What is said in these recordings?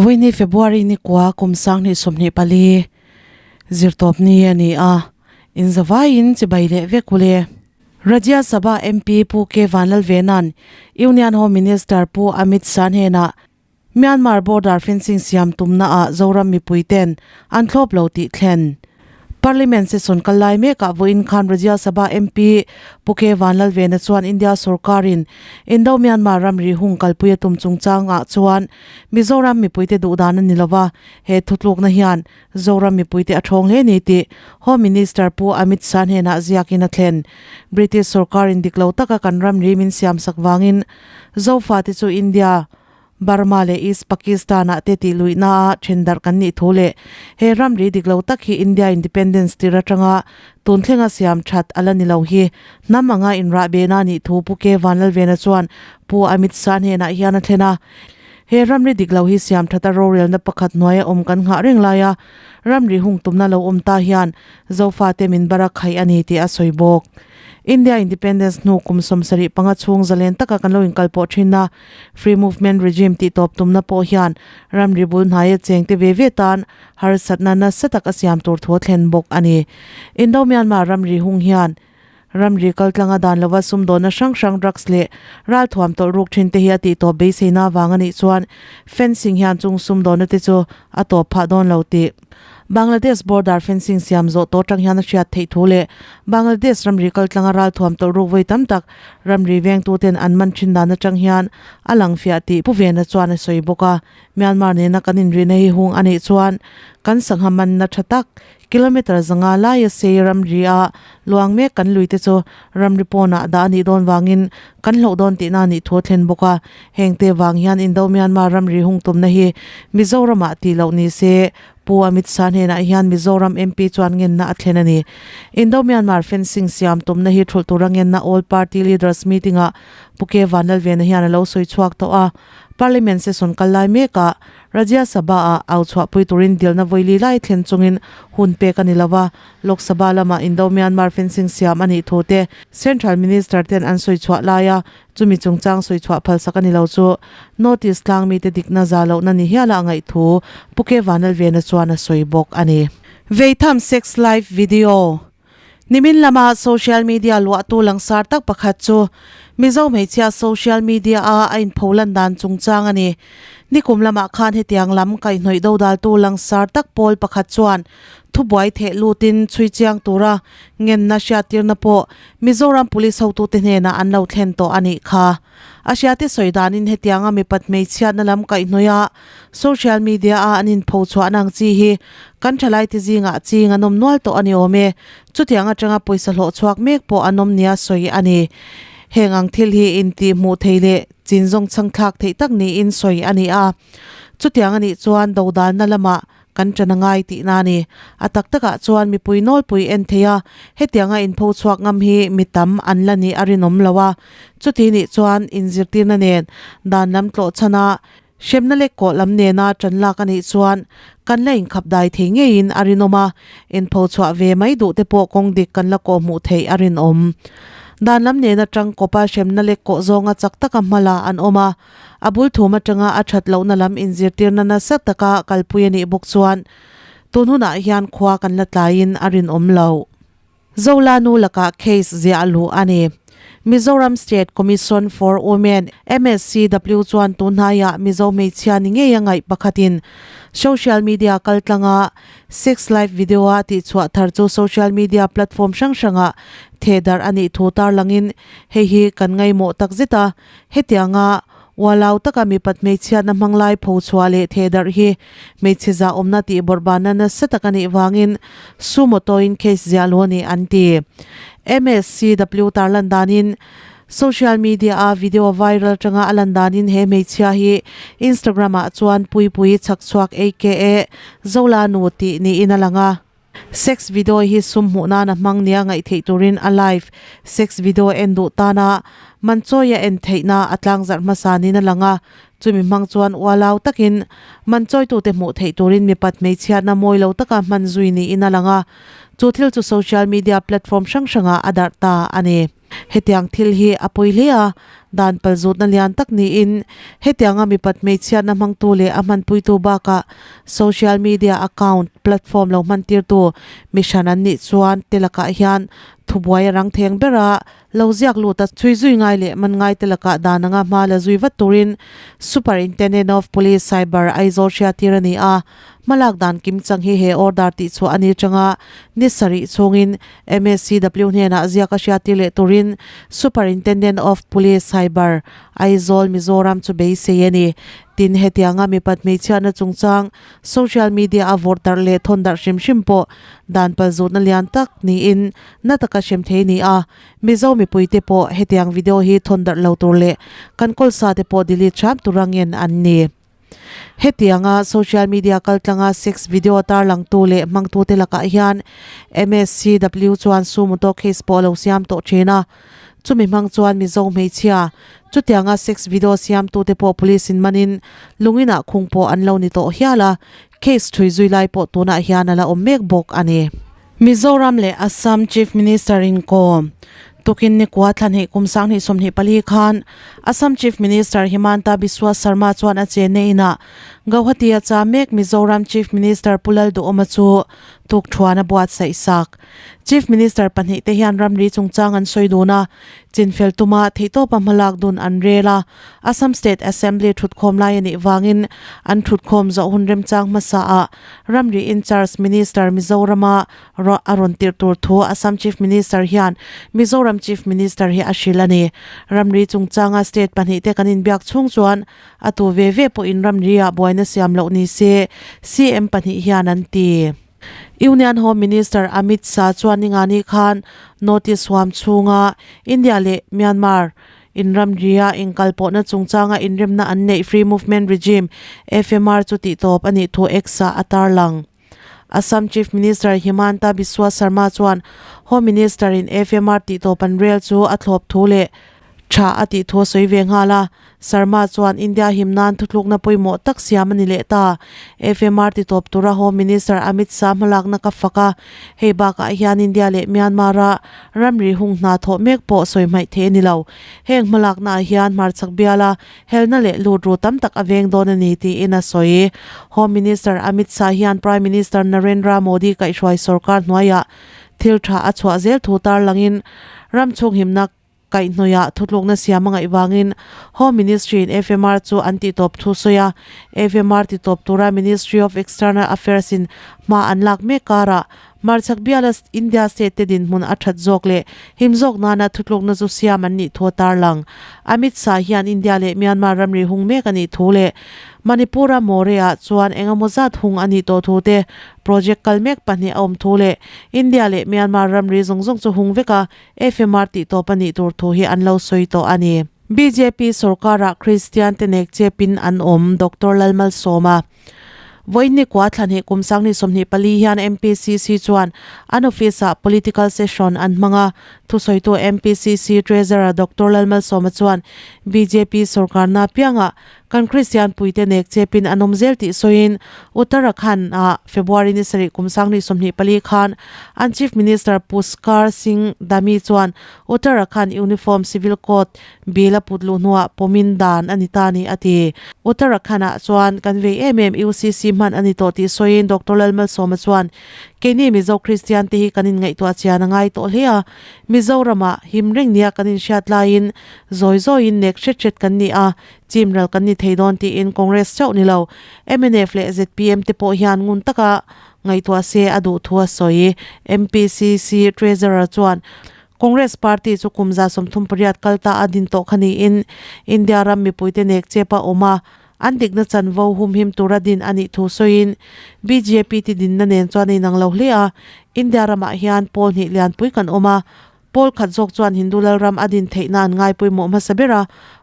Vawiini February ni kua kum 2024 zirtawp ni a ni a, inzavaiin chibai leh vek ule. Rajya Sabha MP Pu K Vanlalvena'n Union Home Minister Pu Amit Shah hnenah Myanmar border fencing siam tumna ah Zoram mipui ten an thlawp lo tih thlen. Parliament session kal lai mekah vawiin khan Rajya Sabha MP Pu K Vanlalvena chuan India sorkarin Indo-Myanmar ramri hung kalpui a tum chungchang ah chuan Mizoram mipuite duhdan a ni lova, he thutlukna hian Zoram mipuite a thawng hle ni tih Home Minister Pu Amit Shah hnenah ziakin a thlen. British sorkarin dik lo taka kan ramri min siamsak vangin Zofate chu India, Burma leh East Pakistan-ah te tih luihna-a then darh kan nih thu leh he ramri dik lo tak hi India Independence tir atanga tun thlenga siam that a la ni lo hi hnam anga inrahbehna a nih thu Pu K Vanlalvena chuan Pu Amit Shah hnenah hian a thlen a. He ramri dik lo hi siam that a rorelna pakhat hnuaia awm kan nghah reng laia ramri hung tumna lo awm ta hian Zofate min bara khaih a ni tih a sawi bawk. India Independence hnu kum 75 chhung zalen taka kan lo inkalpawh thin a, Free Movement Regime tih tawp tumna pawh hian ramri bul hnaia chengte ve ve tan harsatna nasa tak a siam tur thu a thlen bawk a ni. Indo-Myanmar ramri hung hian ramri kaltlanga dan lova sumdawnna hrang hrang drugs leh ralthuam tawlh ruk thin te hi a tih tawp beiseina avang a nih chuan fencing hian chung sumdawnna te chu a tawp phah dawn lo tih Bangladesh border fencing siam zawh tawh atang hian a hriat theih thu leh Bangladesh ramri kaltlanga ralthuam tawlh ruk vawi tam tak ramri vengtuten an man thin dan atang hian a lang fiah tih Pu Vena chuan a sawi bawk a. Myanmar nena kan inrihna hi hung a nih chuan kan sangha manna tha tak kilometre 500 laia sei ramri a luang mek kan lui te chu ramri pawnah dah a nih dawn vangin kan hloh dawn tihna a nih thu a thlen bawk a. Hengte vang hian Indo-Myanmar ramri hung tumna hi Mizoramah tih loh ni se Pu Amit Shah hnenah hian Mizoram MP chuan ngenna a thlen a ni. Indo-Myanmar fencing siam tumna hi thulh tura ngenna All Party Leaders Meeting-ah Pu K Vanlalvena hian a lo sawi chhuak tawh a. Parliament session kal lai mekah Rajya Sabha-ah au chhuahpui turin dilna vawili lai thlen chungin hun pek a ni lo a. Lok Sabha lamah Indo-Myanmar fencing siam a nih thu te Central Minister ten an sawi chhuah laia Chumi chungchang sawi chhuah phalsak a ni lo chu Notice tlang mite dikna za lohna ni hiala a ngaih thu Pu K Vanlalvena chuan a sawi bawk a ni. Veitham Sex Live Video Nimin lama social media luahtu langsar tak pakhat chu Mizo hmeichhia social media a a inpholan dan chungchang a ni. Nikum lamah khan hetiang lam kaihhnawih dodaltu langsar tak pawl pakhat chuan thubuai theh lutin chhui chiang tura ngenna hriattirna pawh Mizoram Police hotute hnenah an lo thlen tawh a nih kha. A hriate sawi danin hetianga mipat hmeichhiatna lam kaihhnawih a social media a an inpho chhuahna ang chi hi kan thalaite zingah ching an awm nual tawh a ni awm e. Chutiang atanga pawisa hlawh chhuak mek pawh an awm nia sawi a ni. Heng ang thil hi intih hmuh thei leh chin zawng chhang thlak theih tak niin sawi a ni a. Chutiang a nih chuan dodalna lamah Kan ṭan a ngai tihna a ni. A tak takah chuan mipui nawlpui en thei a, hetianga inpho chhuak ngam hi mi tam an la nih a rinawm lo a. Chuti nih chuan inzirtirna nen dan lam tlawh chhan a, hremna leh kawh lam nena ṭan lak a nih chuan kan la inkhap dai thei ngeiin a rinawm a, inpho chhuah ve mai duh te pawh kawng dik kan la kawh hmuh theih a rinawm. Dan lam nena ṭang kawpa hremna leh kawh zawnga chak taka hmala an awm a. A bul thum atanga a that lohna lam inzirtirna nasa taka kalpui a nih bawk chuan tun hunah hian khua kan la tlaiin a rinawm lo. Zola nu lakah case ziah luh a ni. Mizoram State Commission for Women, MSCW, chuan tun hnaiah Mizo hmeichhia ni ngei a ngaih pakhatin social media kaltlanga sex live video a tihchhuah thar chu social media platform hrang hrangah thehdarh a nih thu tarlangin hei hi kan ngaihmawh takzet a, Hetianga ualau taka mipat hmeichhiatna hmang lai pho chhuah leh theh darh hi hmeichhe zahawmna tih bawrhbanna nasa tak a nih vangin sumo tawin case ziah lo a ni an ti. MSCW tarlan danin social media a video viral atanga a lan danin he hmeichhia hi Instagram ah chuan Puipuii chhakchhuak aka Zola nu tih niin a lang a. Sex video hi sum hmuh nan a hmang nia ngaih theih turin a live sex video en duh tana man chawi a en theihna a tlangzarh hmasa niin a lang a, chumi hmang chuan ualau takin man chawitute hmuh theih turin mipat hmeichhiatna mawi lo taka hman zui niin a lang a, chu thil chu social media platform hrang hrangah a darh ta a ni. Hetiang thil hi a pawi hle a, dan palzutna lian tak niin hetianga mipat hmeichhiatna hmangtu leh a hmanpuitu bakah social media account platform lo hmantirtu mi hran an nih chuan te lakah hian thubuai a rang theng ber a, lo ziak lut a chhui zui ngai leh man ngai te lakah dan anga hma la zui vat turin Superintendent of Police Cyber Aizawl hriattir a ni a, hmalak dan kim chang hi he order tihchhuah a ni atanga ni sarih chhungin MSCW hnenah ziak a hriattir leh turin Superintendent of Police Cyber Aizawl Mizoram chu beisei a ni. Tin, hetianga mipat hmeichhiatna chungchang social media a vawrh darh leh thawn darh hrim hrim pawh dan palzutna lian tak niin na taka hrem thei a ni a, Mizo mipuite pawh hetiang video hi thawn darh lo tur leh kan kawlsa te pawh delete hram tur angin an ni. Hetianga social media kaltlanga sex video tarlangtu leh hmangtute lakah hian MSCW chuan sumoto case pawh a lo siam tawh thin a, chumi hmang chuan Mizo hmeichhia chutianga sex video siamtute pawh police in manin lunginah khung pawh an lo ni tawh hial a, case thui zui lai pawh tunah hian a la awm mek bawk a ni. Mizoram leh Assam Chief Minister inkawm tukin nikua thlanhnih kum 2024 khan Assam Chief Minister Himanta Biswa Sarma chuan a chenna inah Gauhati a cha mek Mizoram Chief Minister Pu Lalduhawma chu tukthuan a buatsaih sak. Chief Minister pahnihte hian ramri chungchang an sawi dun a, chinfel tuma theihtawpa hmalak dun an rel a, Assam State Assembly thutkhawm lai a nih vangin an thutkhawm zawh hun remchang hmasaah Ramri in-charge Minister Mizorama a rawn tirh tur thu Assam Chief Minister hian Mizoram Chief Minister hi a hrilh a ni. Ramri chungchanga state pahnihte kan inbiak chhung chuan a tu ve ve pawhin ramri-ah buaina siam loh ni se, CM pahnih hian an ti. Union Home Minister Amit Shah chuan ningani khan notice huam chhunga India leh Myanmar Inramria inkalpawhna chungchanga inremna an neih Free Movement Regime, FMR, chu tihtawp a nih thu X-ah a tarlang. Assam Chief Minister Himanta Biswa Sarma chuan Home Minister-in FMR tihtawp an rel chu a thlawp thu leh tha a tih thu a sawi ve nghal a. Sarma chuan India him nan thutlukna pawimawh tak siam a ni leh ta. FMR titawp tura Home Minister Amit Shah hmalakna ka fak a, hei bakah hian India leh Myanmar-a Ramri hung hna thawh mek pawh sawi hmaih theih a ni lo. Heng hmalaknaah hian hmarchhak biala helna leh lut ru tam tak a veng dawn a ni tiin a sawi. Home Minister Amit Shah hian Prime Minister Narendra Modi kaihhruai sorkar hnuaiah thil tha a chhuah zel thu tarlangin ram chhunghimna kaihhnawihah thutlukna siam a ngaih vangin Home Ministry in FMR chu an tihtawp thu sawi a. FMR titawp tura Ministry of External Affairs in hma an lak mek karah Hmarchhak biala India state te dinhmun a that zawk leh him zawk nana thutlukna chu siam an nih thu a tarlang. Amit Shah hian India leh Myanmar ramri hung mek a nih thu leh Manipur-a Moreh-ah chuan engemaw zat hung a nih tawh thu te, project kal mek pahnih a awm thu leh India leh Myanmar ramri zawng zawng chu hung vek a FMR tih tawp a nih tur thu hi an lo sawi tawh a ni. Bjp sorkarah Kristian te nek chepin an awm, Doctor Lalmalsawma. Vawiin kua thlanhnih kum 2024 hian MPCC chuan an office-ah political session an hmang a. Thusawitu MPCC Treasurer Doctor Lalmalsawma chuan bjp sorkarna piangah kan Kristian puite nek chepin an awm zel tih sawiin Uttarakhand-ah February ni sarih kum 2024 khan an Chief Minister Pushkar Singh Dhami chuan Uttarakhand Uniform Civil Code Bill a put luh hnuah pawmin dan a ni ta ni a ti. Uttarakhand-ah chuan kan vei em em UCC hman a ni tawh tih sawiin Doctor Lalmalsawma chuan, Keini Mizo Kristian te hi kan inngaihtuah chian a ngai tawh hle a, Mizoramah him reng nia kan inhriat laiin zawi zawiin nek hret hret kan ni a, chim ral kan ni thei dawn tiin Congress chauh ni lo mnf leh zpm te pawh hian ngun taka ngaihtuah se a duh thu a sawi. MPCC Treasurer chuan Congress Party chu kum 38 kal ta a din tawh kha niin India ram mipuite nek chep a awm a, an dikna chanvo humhim tura din a nih thu sawiin bjp ti dinna nen chuan a inang lo hle a, India ramah hian pawl hnih lianpui kan awm a, pawl khat zawk chuan Hindu lalram a din theihna an ngai pawimawh hmasa ber a,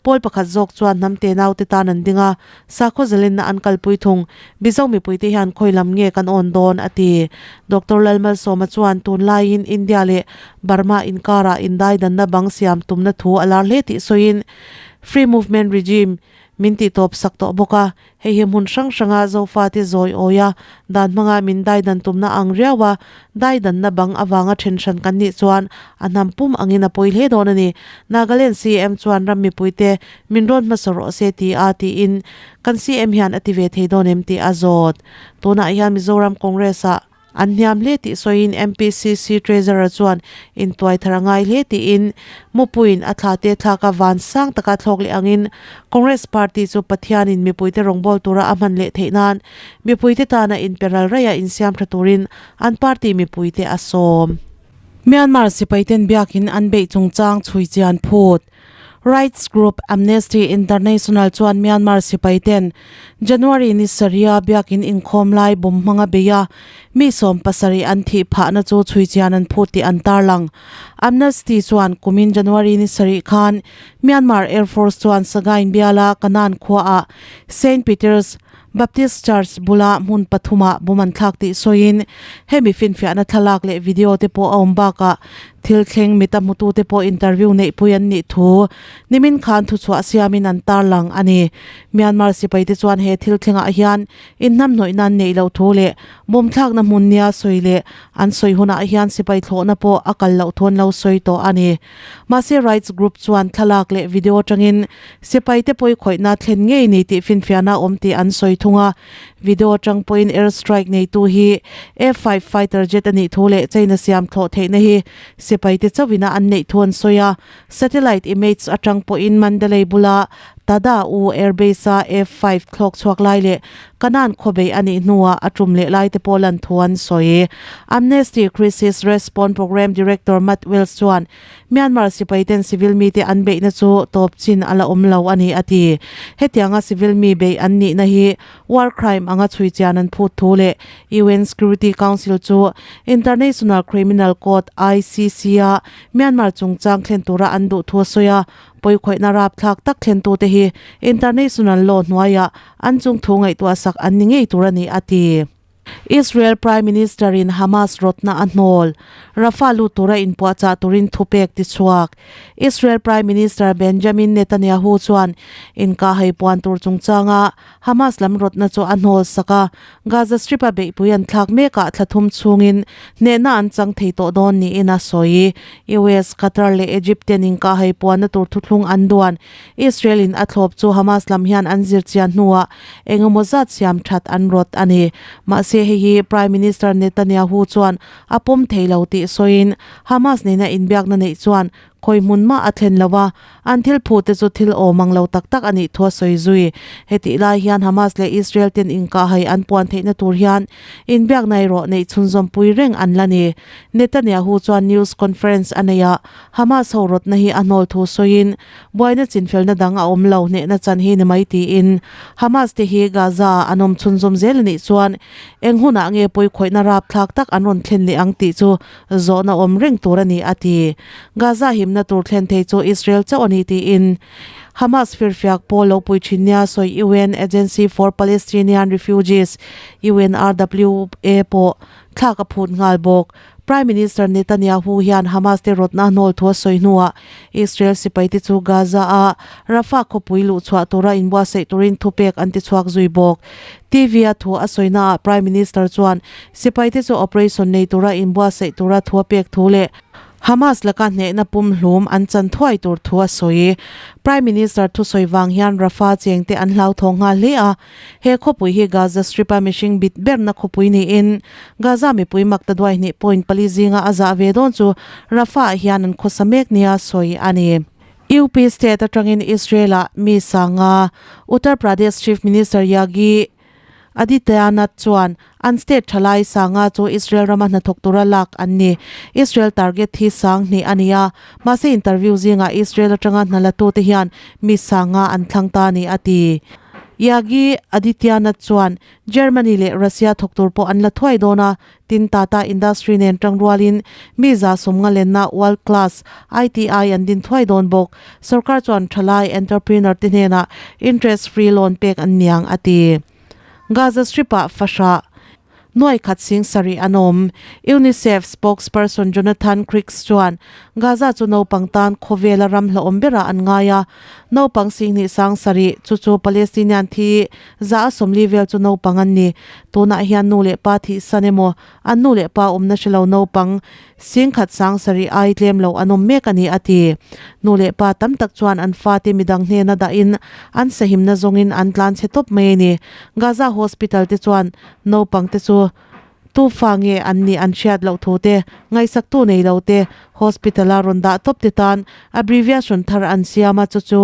pawl pakhat zawk chuan hnam tenaute tan an ding a, sakhaw zalenna an kalpui thung. Mizo mipuite hian khawi lam nge kan awn dawn? a ti. Doctor Lalmalsawma chuan tunlaiin India leh Burma inkarah indaidanna bang siam tumna thu a lar hle tih sawiin Free Movement Regime Min tih tawp sak tawh bawk a, hei hi hmun hrang hranga Zofate zawi awia dan hmanga min daidan tumna ang riau a, daidanna bang avanga then hran kan nih chuan a hnam pum angin a pawi hle dawn a ni. Nagaland CM chuan ram mipuite min rawn hmasa rawh se ti a tiin kan CM hian a ti ve thei dawn em tih a zawt. Tunah hian Mizoram Congress-ah An hniam hle tih sawiin MPCC Treasurer chuan intuai thar a ngai hle tiin mupuiin a thla te thlak a van sang taka thlawk leh angin Congress Party chu Pathianin mipuite rawngbâwl tura a hman leh theih nan mipuite tana inperal raia insiam tha turin an party mipuite a sawm. Myanmar sipaiten biakin an beih chungchang chhui chian phut. Rights group Amnesty International chuan Myanmar sipaiten January ni sarih-a biakin inkhawm lai bawm hmanga bei a, mi 70 an thih phahna chu chhui chian an phut tih an tarlang. Amnesty chuan kumin January ni sarih khan Myanmar Air Force chuan Sagaing biala Kanan khuaah Saint Peter's Baptist Church bula hmun pathumah bawm an thlak tih sawiin hemi finfiahna thlalak leh video te pawh a awm bakah thil thleng mita hmutute pawh interview neihpui an nih thu nimin khan thuchhuah siamin an tarlang a ni. Myanmar sipaite chuan he thil thlengah hian inhnamhnawihna an neih loh thu leh bawm thlakna hmun nia sawi leh an sawi hunah hian sipai thlawhna pawh a kal loh thu an lo sawi tawh a ni. Mahse rights group chuan thlalak leh video atangin Sipaite pawi khawihna thlen ngei ni tih finfiahna a awm tih an sawi thung a. Video atang pawhin air strike neitu hi F-five fighter jet a nih thu leh China siam thlawh theihna hi sipaite chauhina an neih thu an sawi a. Satellite image atang pawhin Mandalay bula Tada U air base-a F-five thlawk chhuak lai leh Kanan khawbei a nih hnuah a tum leh laite pawh lan thu an sawi. Amnesty Crisis Response Programme Director Matt Wells chuan Myanmar sipaiten civil mite an beihna chu tawp chin a la awm lo a ni, a ti. Hetianga civil mi beih an nihna hi war crime anga chhui chian an phut thu leh UN Security Council chu International Criminal Court, ICC, a Myanmar chungchang thlen tura an duh thu a sawi a, pawikhawihna rapthlak tak thlentute hi international law hnuaiah an chungthu ngaihtuahsak an ni ngei tur a ni, a ti. Israel Prime Minister in Hamas rawtna a hnawl, Rafah lut tura inpuahchah turin thupek tichhuak. Israel Prime Minister Benjamin Netanyahu chuan inkahhei puan tur chungchanga Hamas lam rawtna chu a hnawl sak a, Gaza Strip-a beihpui an thlak mekah thla thum chhungin hnehna an chang thei tawh dawn niin a sawi. US, Qatar leh Egypt ten inkahhei puanna tur thuthlung an duan. Israel in a thlawp chu Hamas lam hian an zir chian hnuah Eng emaw zat siam that an rawt a ni. Mahse hei hi Prime Minister Netanyahu chuan a pawm thei lo tih sawiin Hamas nena inbiakna neih chuan khawi hmun mah a thlen lo a, an thil phu te chu thil awm ang lo tak tak a nih thu a sawi zui. Hetih lai hian Hamas leh Israel ten inkahhai an puan theihna tur hian inbiakna erawh neih chhunzawm pui reng an la ni. Netanyahu chuan news conference a nei a, Hamas ho rawtna hi a hnawl thu sawiin Buaina chinfelna dang a awm lo, hnehna chan hi ni mai tiin Hamas te hi Gaza ah an awm chhunzawm zel a nih chuan eng hunah nge pawikhawihna rapthlak tak an rawn thlen leh ang tih chu zawhna awm reng tur a ni a ti. Gaza himna tur thlen thei chu Israel chauh a ni tiin Hamas firfiak pawl lo pui thin nia sawi UN Agency for Palestinian Refugees, UNRWA, pawh thlak a phut nghal bawk. Prime Minister Netanyahu hian Hamas te rawtna hnawl thu a sawi hnuah Israel sipaite chu Gaza-a Rafah khawpui luhchhuah tura inbuatsaih turin thupek an tichhuak zui bawk. TV-a thu a sawinaah Prime Minister chuan sipaite chu operation nei tura inbuatsaih tura thu a pek thu leh Hamas laka hnehna pumhlum an chan thuai tur thu a sawi. Prime Minister thusawi vang hian Rafah chengte an hlauthawng nghal hle a. He khawpui hi Gaza Strip-a mihring bit berna khawpui niin Gaza mipui makta duai hnih point pali zinga a zah ve dawn chu Rafah-ah hian an khawsa mek nia sawi a ni. UP state atangin Israel-ah mi sanga Uttar Pradesh Chief Minister Yogi Adityanath chuan an state thalai sanga chu Israel rama hnathawk tura lak an ni. Israel target hi sang hnih a ni a, mahse interview zingah Israel atanga hna latute hian mi sanga an thlang ta a ni a ti. Yogi Adityanath chuan Germany leh Russia thawk tur pawh an la thuai dawn a, tin Tata Industry nen tangrualin mi za sawmnga lenna world class ITI an din thuai dawn bawk. Sorkar chuan thalai entrepreneur te hnenah interest free loan pek an niang a ti. Gaza Strip ah fahrah. Nuai khat sing sarih an awm. UNICEF spokesperson Jonathan Crickx chuan Gaza chu naupang tan khawvela ram hlauhawm berah an ngai a. Naupang singhnih sang sarih, chu chu Palestinian thi za a 40 vel chu naupang an ni. Tunah hian nu leh pa thihsan emaw, an nu leh pa awmna hre lo naupang singkhat sang sarih ai tlem lo an awm mek a ni, a ti. Nu leh pa tam tak chuan an fate midang hnena dahin an sahimna zawngin an tlan chhe tawp mai a ni. Gaza hospital te chuan naupang te chu Tu fa nge an nih an hriat loh thu te, ngaihsaktu nei lo te, hospital a rawn dah tawp te tan abbreviation thar an siam a chu chu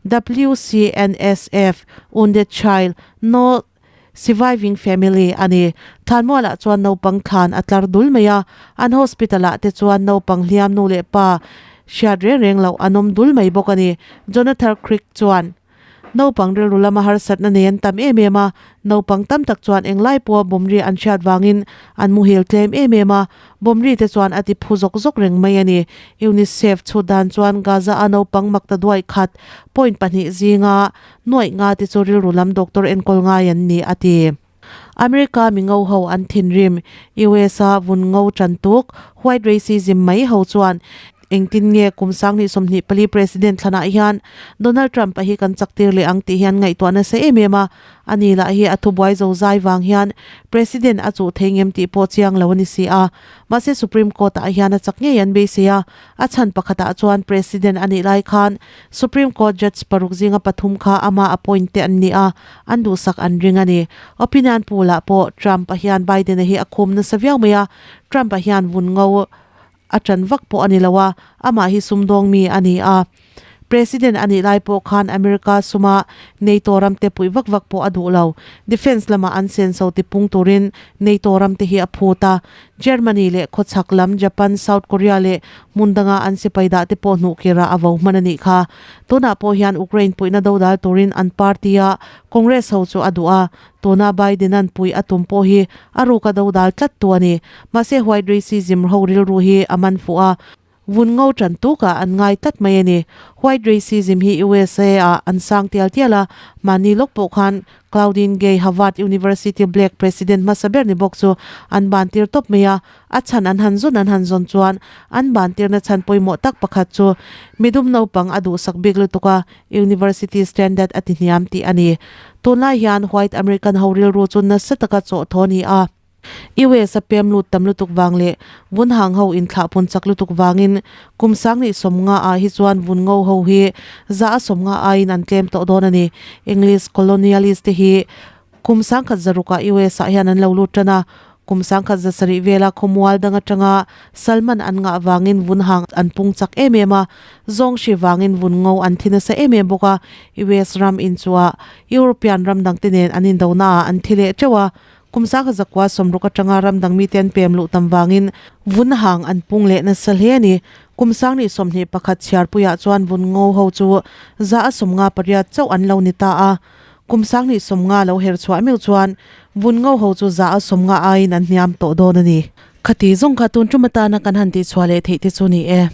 WCNSF, Wounded Child, No Siviving Family, a ni. Thlanmualah chuan naupang thlan a tlar dul mai a, an hospital ah te chuan naupang hliam nu leh pa hriat reng reng loh an awm dul mai bawk a ni, Jonather Crick chuan. Naupang rilru lama harsatna nei an tam em em a, naupang tam tak chuan englai pawha bawmri an hriat vangin an muhil tlem em em a, bawmri te chuan a ti phu zawk zawk reng mai a ni. UNICEF chhut dan chuan Gaza-a naupang makta duai khat point pahnih zinga nuaih nga te chu rilru lam doctor enkawl ngai an ni, a ti. America mi ngo ho an thinrim, US-a vun ngo tan tuk, white racism mai ho chuan engtin nge kum 2024 President thlanah hian Donald Trump-a hi kan chak tir leh ang tih hian ngaihtuah nasa em em a, ani lah hi a thubuai zo zai vang hian President a chuh thei ngem tih pawh chiang lo a ni si a. Mahse Supreme Court-ah hian a chak ngei an beisei a, a chhan pakhatah chuan President a nih lai khan Supreme Court Judge paruk zinga pathum kha ama appoint te an ni a, an duhsak an ring a ni. Opinion poll ah pawh Trump-a hian Biden-a hi a khum nasa viau mai a, Trump-a hian vun ngo a ṭan vak pawh a ni lo a, amah hi sumdawng mi a ni a. President a nih lai pawh khan America suma NATO ram te puih vak vak pawh a duh lo. Defence lamah an senso tipung turin NATO ram te hi a phut a. Germany leh khawchhak lam Japan, South Korea leh hmun danga an sipai dah te pawh hnuh kirah a vo hman a nih kha. Tunah pawh hian Ukraine puihna dodal turin an party-a Congress ho chu a duh a, tuna Biden-a'n puih a tum pawh hi a ruka dodal tlat tu a ni. Mahse white racism ho rilru hi a man fuh a. Vun ngo tan tukah an ngai tlat mai a ni. White racism hi USA ah an sang tial tial a, mahni lawk pawh khan Claudine Gay, Harvard University Black President hmasa ber ni bawk chu an ban tir tawp mai a. A chhan an han zawn an han zawn chuan an ban tirna chhan pawimawh tak pakhat chu midum naupang a duhsak bik lutuk a, University standard a ti hniam tih a ni. Tunlai hian White American ho rilru chu nasa taka chawhthaw a ni a. US a pem lut tam lutuk vang leh vun hang ho inthlah pun chak lutuk vangin kum 2050 ah hi chuan vun ngo ho hi za a 50 aiin an tlem tawh dawn a ni. English colonialist te hi kum 1600 ah US ah hian an lo lut tan a, kum 1700 vela khawmual dang atanga salman an ngah vangin vun hang an pung chak em em a, zawng hri vangin vun ngo an thi nasa em em bawk a, US ram inchuah European ram dangte nen an indona ah an thi leh teuh a. Kum 1960 atanga ram dang mite an pem luh tam vangin vun hang an pung leh nasa hle a ni. Kum 2021 chhiarpuiah chuan vun ngo ho chu za a 58 chauh an lo ni ta a. Kum 2050 lo her chhuah meuh chuan vun ngo ho chu za a 50 aiin an hniam tawh dawn a ni. Khati zawng kha tun tum atana kan han tihchhuah leh theih te chu ni e.